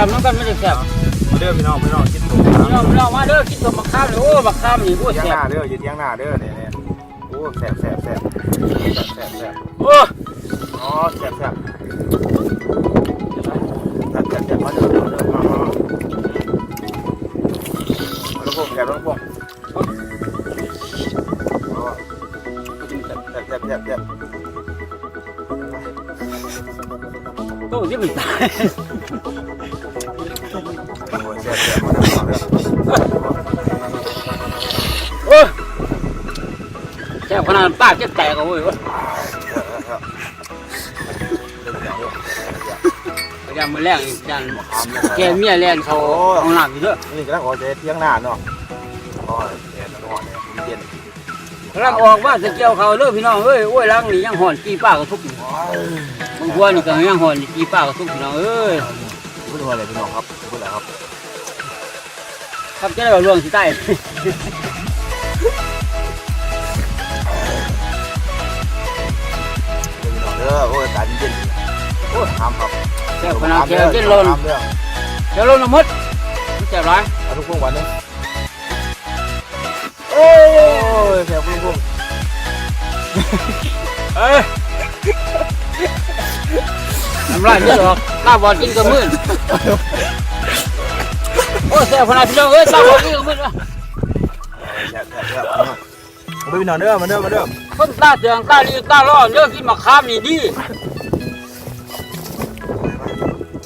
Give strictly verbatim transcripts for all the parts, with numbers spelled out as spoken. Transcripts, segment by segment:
จำน้ำกันไม่ได้แซ่บ มาเด้อพี่น้อง พี่น้อง กินสม พี่น้อง พี่น้อง มาเด้อ กินสมบักขามเลย โอ้ บักขามนี่ โอ้ เถียง แซ่บ นาเด้อ อยู่เถียงนาเด้อ เนี่ย เนี่ย โอ้ แซ่บ แซ่บ แซ่บ แซ่บ แซ่บ โอ้ อ๋อ แซ่บ แซ่บ แซ่บ แซ่บ มาเด้อ มาเด้อ มา มา มา มา ลูกโป่ง แซ่บ ลูกโป่ง แซ่บ แซ่บ แซ่บ แซ่บ โอ้ย มันตาย โอ้ย แซ่บ แซ่บ มาเด้อ มาเด้อ โอ้ย แซ่บขนาดปากจะแตกอ่ะเว้ย พยายามมื้อแรกนี่ ย่านแกเมียแล่นเข้าห้องน้ำอยู่เด้อ นี่กำลังออกจากเถียงนาเนาะ โอ้ย แดดมันร้อนเนี่ย เย็น กำลังออกมาจะเกี่ยวเขาเด้อพี่น้องเอ้ย โอ้ย หลังนี่ยังฮ้อน จีปากกระทุกอยู่ โอ้ย บางหัวนี่ก็ยังฮ้อน จีปากกระทุกพี่น้องเอ้ย พูดว่าอะไรพี่น้องครับ พูดอะไรครับ ครับ จะได้เอาเรื่องสิใต้ เด้อ โอ้ย อากาศเย็น โอ้ย ห้ามครับ แซ่บขนาด แซ่บเย็นลง ห้ามเด้อ เดี๋ยวลงน้ำมด มันแซ่บหลาย เอาทุกพวกวันนึง โอ้ย แซ่บทุกพวก เอ้ย น้ำลายเยอะเหรอ ตาบอดกินกับมืด โอ้ย แซ่บขนาดพี่น้องเอ้ย ตาบอดกินกับมืดวะ แซ่บ แซ่บ แซ่บ มาเด้อพี่น้องเด้อ มาเด้อ มาเด้อ คนตาเถื่องตาลีตาล่อเด้อ กินมะขามนี่ดี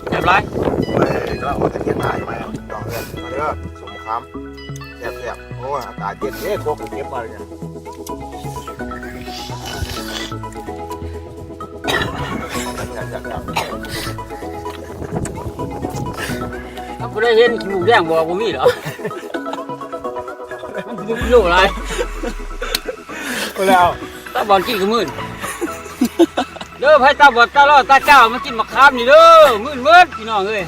แซ่บหลาย เอ้ย ก็เอาตะเกียบมาให้มา พี่น้องเด้อ มาเด้อ สมมะขาม แซ่บๆ โอ้ย อากาศเย็นเด้ โคกเก็บมาเลยเนี่ย แซ่บๆ ถ้าบ่ได้เห็นขี้มูกแดงบ่ บ่มีดอก มันสิบ่รู้หลาย เอาแล้ว ตาบอดกินกับมืด เด้อ ไผตาบอดตาลอดตาจ้า มากินมะขามนี่เด้อ มืดๆ พี่น้องเอ้ย